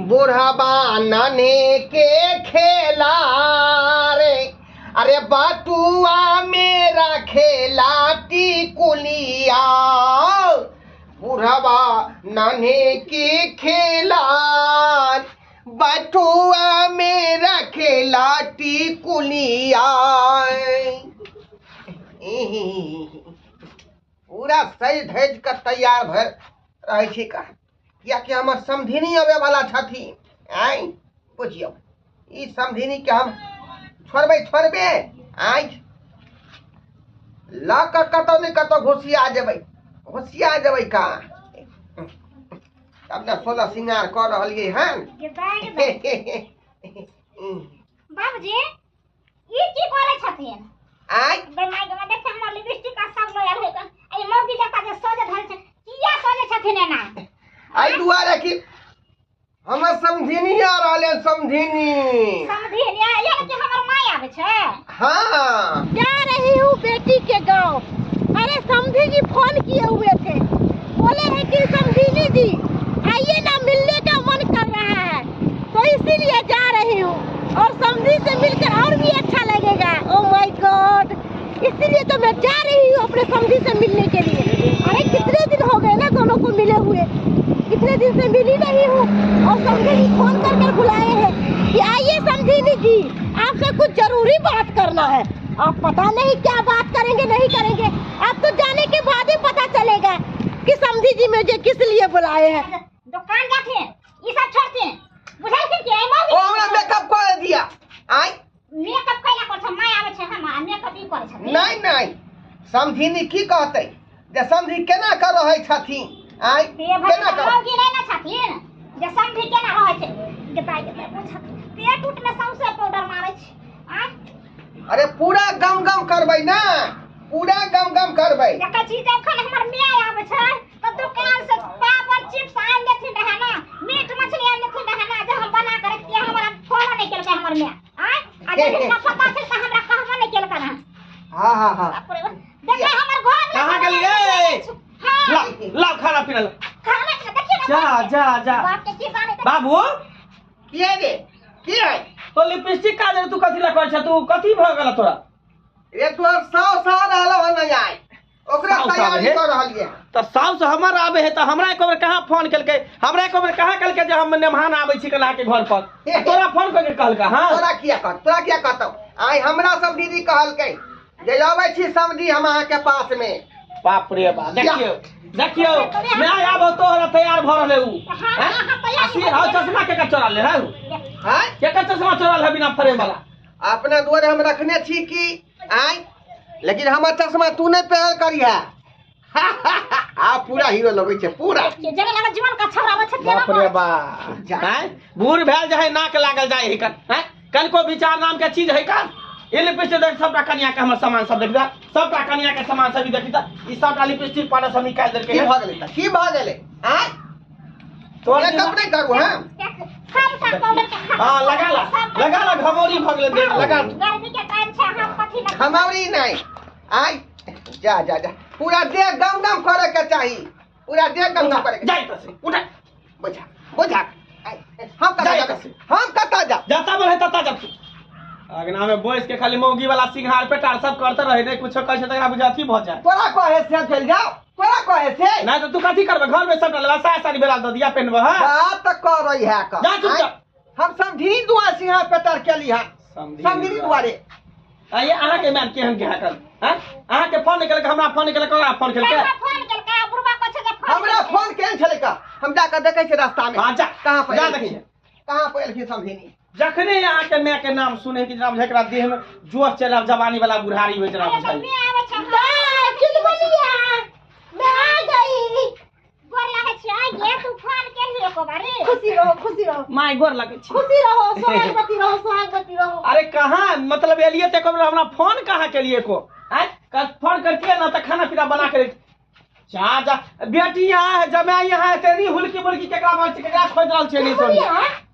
बुढ़वा नाने के खेला रे, अरे बटुआ मेरा खेला टिकुलिया, बुढ़वा नाने के खेला, बटुआ मेरा खेला टिकुलिया। पूरा सज धज के तैयार भर रहै छी का, कियाकि हमर समधिनी अबै वाला छथिन। आइ बुझियौ ई समधिनी के हम छोड़बै छोड़बे, आइ लऽ कऽ कतौ ने कतौ घुसिया जेबै, घुसिया जेबै का। तब ने 16 श्रृंगार कऽ रहलियै हन। बाबूजी ई की करै छथिन? आइ देख हमर लिपस्टिक आ सब लऽ आयल है, ई मौगी जकाँ जे सजे धल छै, किया सजे छथिन एना? एहि दुआरे कि हमर समधिनी आ रहल है, समधिनी। समधिनी यानी कि हमर माय आबै छै? हाँ। जा रही हूँ बेटी के गांव। अरे समधी जी फोन किए हुए थे, बोले हैं कि समधिनी जी आइए ना, मिलने का मन कर रहा है, तो इसीलिए जा रही हूँ और समधी से मिलकर और भी अच्छा लगेगा। ओ my God, इसीलिए तो मैं जा रही हूँ अपने समधी से मिलने के लिए। अरे कितने दिन हो गए ना दोनों को मिले हुए, कितने दिन से मिली नहीं हूँ, और समधी जी फोन कर कर बुलाए हैं कि आइए समधिनी जी, आपसे कुछ जरूरी बात करना है। आप पता नहीं क्या बात करेंगे नहीं करेंगे, आप तो जाने के बाद ही पता चलेगा कि समधी जी मुझे किस लिए बुलाए हैं। दुकान जाते ई सब छोड़ते बुझलखिन कि ओ हमरा मेकअप कर दिया। आइ मेकअप कैला कर छै, माय आबै छै हम मेकअप ई करै छथिन। नहीं नहीं, समधिनी की कहतै जे समधी केना कर रहै छथिन? आइ केना कर मौगी नहीं ना छथिन जे समधी केना रहै छै? गेताई गेताई पूछ पेट उठ में सौंसे पाउडर मारै छै। आइ अरे पूरा गम गम करबै ना, पूरा गम गम करबै। देखै छी जखन हमर my आबै छै त दुकान से पापड़ चिप्स आन देथिन रहे ना, मीट मछली आन देथिन रहे ना, जे हम बना के रखतियै, हमरा फोन नहीं केलकै हमर my. आइ आ जे हमरा पता छै त हमरा कहबो नहीं केलकै ना। हां हां हां देखे हमर घर में कहां गेलियै? हां ला खाना पीना ला, खाना पीना देखिए ना। जा जा जा बाप के की जाने बाबू की है रे, की है तो लिपस्टिक का जे तू कथि ला कहै छ, तू कथि भ गेल तोरा? रे तोर 100 साल रहल हन नहीं आइ, ओकरा तैयारी कर रहलियै। त साउस हमर आबे है त हमरा एक बेर कहां फोन केलकै, हमरा एक बेर कहां कहलकै जे हम मेहमान आबै छी कला के घर पर? तोरा फोन करके कहलका? हां तोरा किया कह, तोरा किया कहतौ? आइ हमरा समधी कहलकै जे आबै छी समधी हम अहाँ के पास में। बाप रे बाप, देखियौ देखियौ मैं आबो तोहरा तैयार भ रहले उ। हां हां हां चश्मा के चोरा ले है? हां के चश्मा चोरा ले बिना फ्रेम वाला? अपना दुआरे हम रखने छी की आइ, लेकिन हमर चश्मा तू नहीं पहल करिहा। आ पूरा हीरो लगै छै पूरा। जगह लगा जीवन का छौरा आबै छै। बाप रे बाप, हैं बूढ़ भेल जाय नाक लागल जाय है कन, हैं कनको विचार नाम के चीज है का? ई लिपस्टिक देख सबटा कनिया के हमर सामान सब देख दे, सबटा कनिया के सामान सब देखी त ई सबटा लिपस्टिक पाउडर सब निकाल देलकै। की भ गेलै त, की भ गेलै? आइ तोर मेकअप नहीं करू? हां सबटा पाउडर के हां लगा ला लगा ला, घमौरी भ गेलै देख लगा। गर्मी के टाइम छै, हम कथि ना घमौरी नहीं। आइ जा जा जा, पूरा देह गम गम करे के चाही, पूरा देह गम गम करे के। जाई त से उठा बुझा बुझा, हम कत जा, हम कत जा जाता बोल है तता जा। अगना में बोइस के खाली मौगी वाला सिंहार पेटार सब करते रहे, नहीं कुछो कहै छै तकरा बुझाथी भ जाय। तोरा कहे से चल जाओ, तोरा कहे से नहीं तो तू कथी करबे? घर में सब डलवा साया साड़ी बेला द दिया पेनबे। हां बात त करई है का, जा चुपचाप। हम समधिनी दुआ सिंहार पेटार केली है, समधिनी दुआरे। आइए अहाँ के मैन केहन के है कर? हां अहाँ के फोन निकल के हमरा फोन निकल के ओकरा फोन केलकै, हमरा फोन केलकै बुढ़वा कहै छै जे हमरा फोन केन छलै का? हम जाके देखै छी रास्ता में। हां जा, कहां पर जा देखिए कहां पर एलखिन समधिनी। जखने अहाँ के my के नाम सुने कि जनाब एकरा देह में जोश चल जवानी वाला बुढ़ारी हो जनाब। चुलबुलिया मैं आ गई, गोर लागै छी। आइ गे तू फोन केलही एको बारी? खुशी रहो खुशी रहो my, गोर लागै छी। खुशी रहो, सोहागवती रहो सोहागवती रहो। अरे कहां मतलब एलियै त एको बेर हमरा फोन कहां केलियै एको? आइ फोन करतियै ना त खाना पीना बना के जा जा। बेटी यहाँ है, जमाई यहाँ है, तेरी हुलकी बुलकी केकरा मार छै, केकरा खोज रहल छै? नहीं सोनी।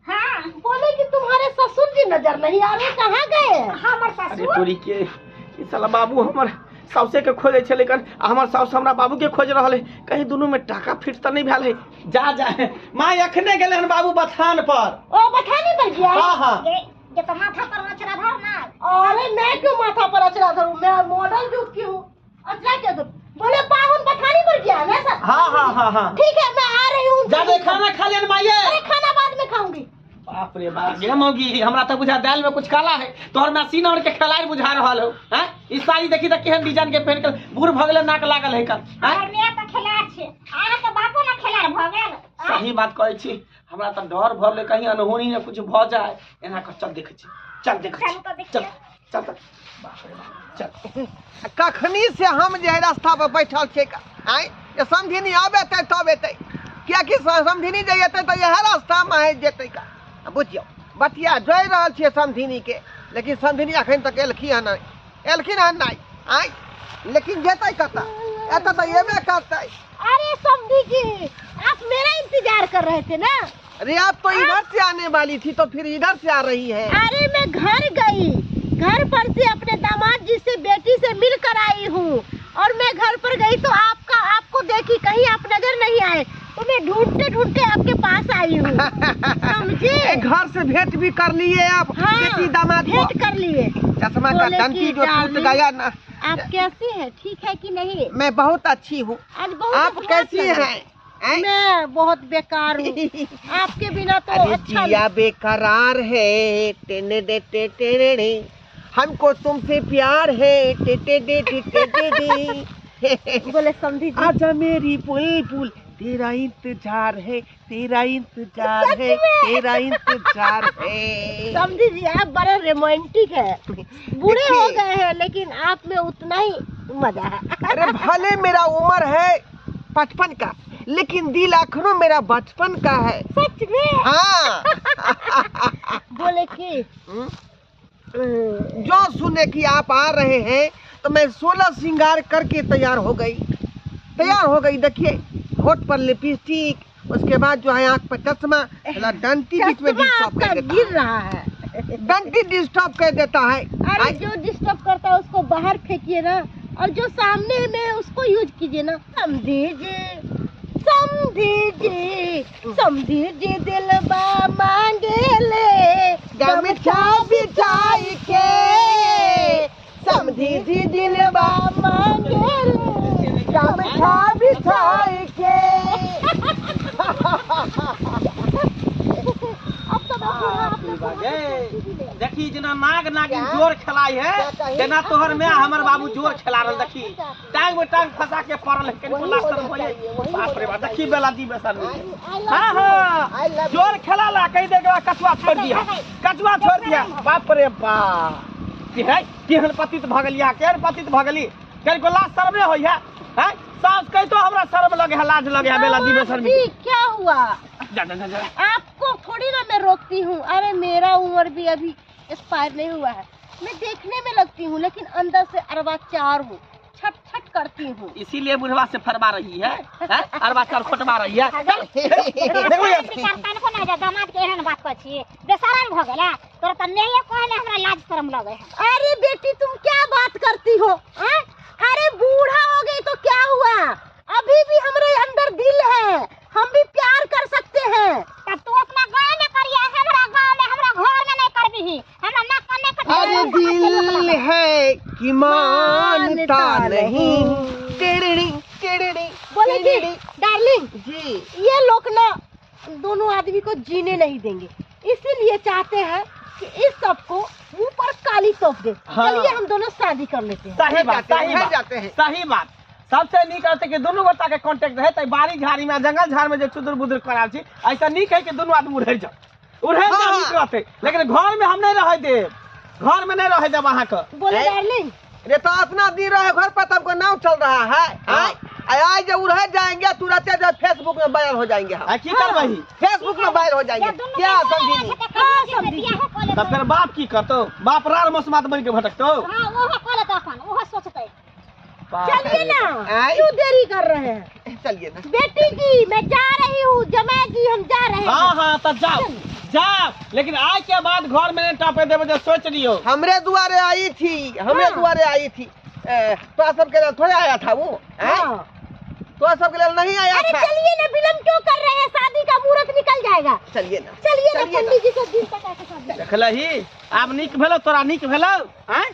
हां बोले कि तुम्हारे ससुर जी नजर नहीं आ रहे, कहां गए? हमर ससुर? अरे तोरी के ई साला बाबू हमर साउसे के खोजै छै, लेकिन हमर साउस हमरा बाबू के खोज रहल है। कहीं दुनू में टाका फिट तऽ नहीं भेल है। जा जा माय अखने गेलै हन बाबू बथान पर। ओ बथानी पर गया? हाँ हाँ। ये तो माथा पर अचरा धर ना। अरे मैं क्यों माथा पर अचरा धरूं, मैं मॉडल युग की हूँ, अचरा क्यों धरूं? बोले पाहुन बथानी पर गया है ना सर? हाँ हाँ हाँ हाँ ठीक है मैं आ रही हूँ। जा दे खाना खा लेन माये। अरे खाना बाद में खाऊंगी। बाप रे बाप गे मौगी, हमरा तो बुझा दाल में कुछ काला है, तोहर मशीन और के खिलाड़ी बुझा रहल हो हैं। ई साड़ी देखी त केहन डिजाइन के पहन के बूढ़ भ गेल, नाक लागल है का हैं। हमर माय त खेलाड़ छै, अहाँ के बापो ना खेलाड़ भ गेल। सही बात कहै छी, हमरा त डर भरले कहीं अनहोनी ने कुछ भ जाए। एना कर चल देखै छी, चल देखै छी, चल चल चल। बाप रे बाप चल। कखनी से हम जे रास्ता पर बैठल छियै आँय, जे समधिनी आबे तब एतै, कियाकि समधिनी जे एतै तऽ इएह रास्तामे जेतै का। बुझियौ बतिया जोड़ि रहल छियै समधिनी के, लेकिन समधिनी अखन तक एलखिन हन नहि, एलखिन हन नहि आँय, लेकिन जेतै कतऽ, एतऽ तऽ एबे करतै। अरे समधी जी आप मेरा इंतजार कर रहे थे ना? अरे आप तो इधर से आने वाली थी तो फिर इधर से आ रही है। अरे मैं घर गई, घर पर से अपने दामाद जी से बेटी से मिल कर आई हूँ, और मैं घर पर गई तो आपका आपको देखी, कहीं आप नजर नहीं आए, तो मैं ढूंढते ढूंढते आपके पास आई हूँ। समझे? घर से भेंट भी कर लिए आप? हाँ, बेटी दामाद भेंट कर लिए। चश्मा का डंटी जो टूट गया ना। आप कैसे हैं, ठीक है कि नहीं? मैं बहुत अच्छी हूँ, आज बहुत आप कैसी हैं? मैं बहुत बेकार हूँ, आपके बिना तो अच्छा। जिया बेकरार है, टेने दे टे टेने, हमको तुमसे प्यार है, टे टे डे टे टे डे। बोले समधी जी आजा मेरी बुलबुल, तेरा इंतजार है, तेरा इंतजार है, तेरा इंतजार है। समधी जी आप बड़े रोमांटिक है, बूढ़े हो गए हैं लेकिन आप में उतना ही मजा है। अरे भले मेरा उम्र है 55 का, लेकिन दिल अखनो मेरा बचपन का है। सच में? हाँ। बोले कि जो सुने कि आप आ रहे हैं तो मैं 16 श्रृंगार करके तैयार हो गई, तैयार हो गई। देखिए होठ पर लिपस्टिक, उसके बाद जो है आँख पर चश्मा, डंटी बीच में डिस्टर्ब कर देता गिर रहा है, डंटी डिस्टर्ब कर देता है। अरे जो डिस्टर्ब करता है उसको बाहर फेंकिए ना, और जो सामने में उसको यूज कीजिए ना। समधी जी, समधी जी, समधी जी दिलबा मांगे ले गमछा बिछाई के, समधी जी दिलबा मांगे ले गमछा बिछाई के। अब तो देखी जेना नाग नागिन जोर खेलाई है तेना तोहर में हमर बाबू जोर खेला रहल। देखी टांग में टांग फंसा के पड़ल है, कनिको लास्टर होय। बाप रे बाप देखी बेला दी बेसन। हां हां जोर खेला ला कहि दे कछुआ छोड़ दिया, कछुआ छोड़ दिया। बाप रे बाप की है केहन पतित भ गेलिया, केहन पतित भ गेली, कनिको लाज शर्म होय है हैं? सास कहि तो हमरा शर्म लगे है, लाज लगे है बेला दी बेसन में। क्या हुआ? जा जा जा, आपको थोड़ी ना मैं रोकती हूँ। अरे मेरा उम्र भी अभी एक्सपायर नहीं हुआ है, मैं देखने में लगती हूँ लेकिन अंदर से 4 हूँ, छट छट करती हूँ। इसीलिए बुढ़वा से फरमा रही है, 4 खोटवा रही है। देखो यार दामाद के एहन बात कहै छी, बेशरम भ गेला तोरा त नहिये कहले हमरा लाज शरम लगे है। अरे बेटी तुम क्या बात करती हो? अरे बूढ़ा हो गई तो क्या हुआ, अभी भी हमारे अंदर दिल है, हम भी प्यार कर सकते हैं। तब तू अपना गांव में करिया, हमरा गांव में हमरा घर में नहीं करबी, हमरा नाक कान नहीं कटबी। अरे दिल है कि मानता नहीं, टेढ़ी टेढ़ी। बोले जी डार्लिंग जी, ये लोग ना दोनों आदमी को जीने नहीं देंगे, इसीलिए चाहते हैं कि इस सबको मुंह पर काली तोप दे। हाँ। चलिए हम दोनों शादी कर लेते हैं। सही बात, सही बात, जाते हैं। सही बात। सबसे नीक रहते कि दुनू गोटा के कांटेक्ट रहे, त बाड़ी झाड़ी में जंगल झाड़ में जे चुदुर बुदुर कराल छी, ऐसा नीक है कि दुनू आदमी उड़ै जाओ, उड़ै जाओ नीक रहते, लेकिन घर में हम नहीं रह देब, घर में नहीं रह देब अहाँ के। बोले डार्लिंग रे तो अपना दिन रहे घर पर तब को नाम चल रहा है। आज जब उड़े जाएंगे तुरंत जब फेसबुक में वायरल हो जाएंगे हम। की करबही? फेसबुक में वायरल हो जाएंगे। क्या समझी? तब फिर बाप की करतो, बाप रार मसमात बन के भटकतो। हां ओहो कहलत अपन ओहो सोचतै। चलिए ना, क्यों देरी कर रहे हैं, चलिए ना। बेटी जी मैं जा रही हूँ, जमा जी हम जा रहे हैं। हाँ हाँ तब जाओ जाओ, लेकिन आज के बाद घर में नहीं टापे देवे, सोच लियो। हमरे दुआरे आई थी, हमरे दुआरे आई थी, तोरा सबके लेल थोड़े आया था वो। हाँ। तोरा सबके लेल नहीं आया अरे था। चलिए ना, विलम्ब क्यों कर रहे हैं, शादी का मुहूर्त निकल जाएगा। चलिए ना, चलिए ना, चलिए ना। पंडित जी से दिन तक आके शादी। देखलही आब नीक भेलौ, तोरा नीक भेलौ? आँय,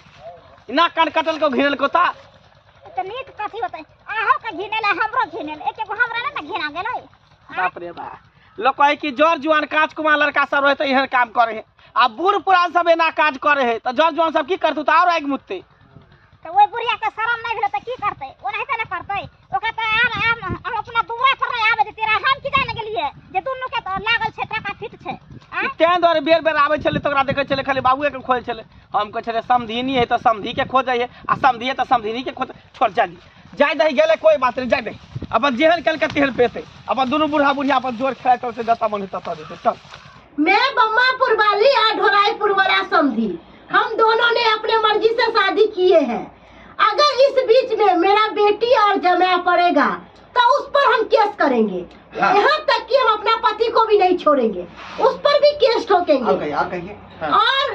ना कान कटल को घिरल को ता तऽ नीक कथी होतै? अहूँ के घिनेल आ हमरो घिनेल, एक एगो हमरा नहि ने घिना गेलै? बाप रे बा, लोग कहे कि जर जुआन कांच कुमार लड़का सब रहे तऽ एहन काम करे है, आ बूढ़ पुरान सब एना काज करे है तऽ जर जुआन सब की करतौ? तऽ और आगि मुतते। तऽ ओहि बुढ़िया के शरम नहि भेलै तऽ की करतै? ओनाहिते ने करतै। ओकरा तऽ आर हम अपना दुआर पर नहि आबै देतियै रहए। हम की जाने गेलियै जे दुनू के तऽ लागल छै, टाका फिट छै। आँय? तें दुआरे बेर बेर आबै छलै तऽ ओकरा देखै छलै, खाली बाबुए के खोजै छलै। हम कहै छलै समधिनी है तऽ समधी के खोजै है, आ समधी है तऽ समधिनी के खोज। छोड़, जा दी, जाय दही, गेलै कोई बात नहीं, जाय दही। अपन जेहन केलकै तेहन पेतै। अपन दुनू बूढ़ा बुढ़िया अपन जोर खेलाइ चलतै, जतऽ मन हेतै ततऽ जेतै। चल। मैं बम्मापुर वाली और ढोराईपुर वाला समधी, हम दोनों ने अपने मर्जी से शादी किए हैं। अगर इस बीच में मेरा बेटी और जमाया पड़ेगा तो उस पर हम केस करेंगे। हाँ। यहाँ तक कि हम अपना पति को भी नहीं छोड़ेंगे, उस पर भी केस ठोकेंगे। और कहिए, और कहिए। हाँ। और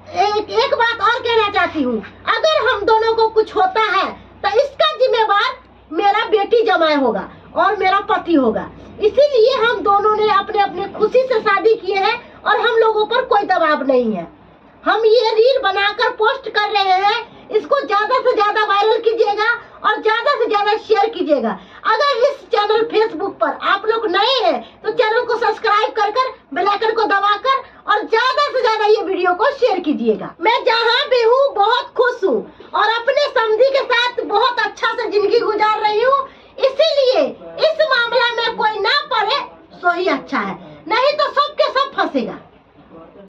एक बात और कहना चाहती हूँ, अगर हम दोनों को कुछ होता है तो इसका जिम्मेवार मेरा बेटी जमाए होगा और मेरा पति होगा। इसीलिए हम दोनों ने अपने अपने खुशी से शादी किए हैं और हम लोगों पर कोई दबाव नहीं है। हम ये रील बनाकर पोस्ट कर रहे हैं, इसको ज्यादा से ज्यादा वायरल कीजिएगा और ज्यादा से ज्यादा शेयर कीजिएगा। अगर इस चैनल फेसबुक पर आप लोग नए हैं तो चैनल को सब्सक्राइब कर कर बेल आइकन को दबाकर और ज्यादा से ज्यादा ये वीडियो को शेयर कीजिएगा। मैं जहाँ भी हूँ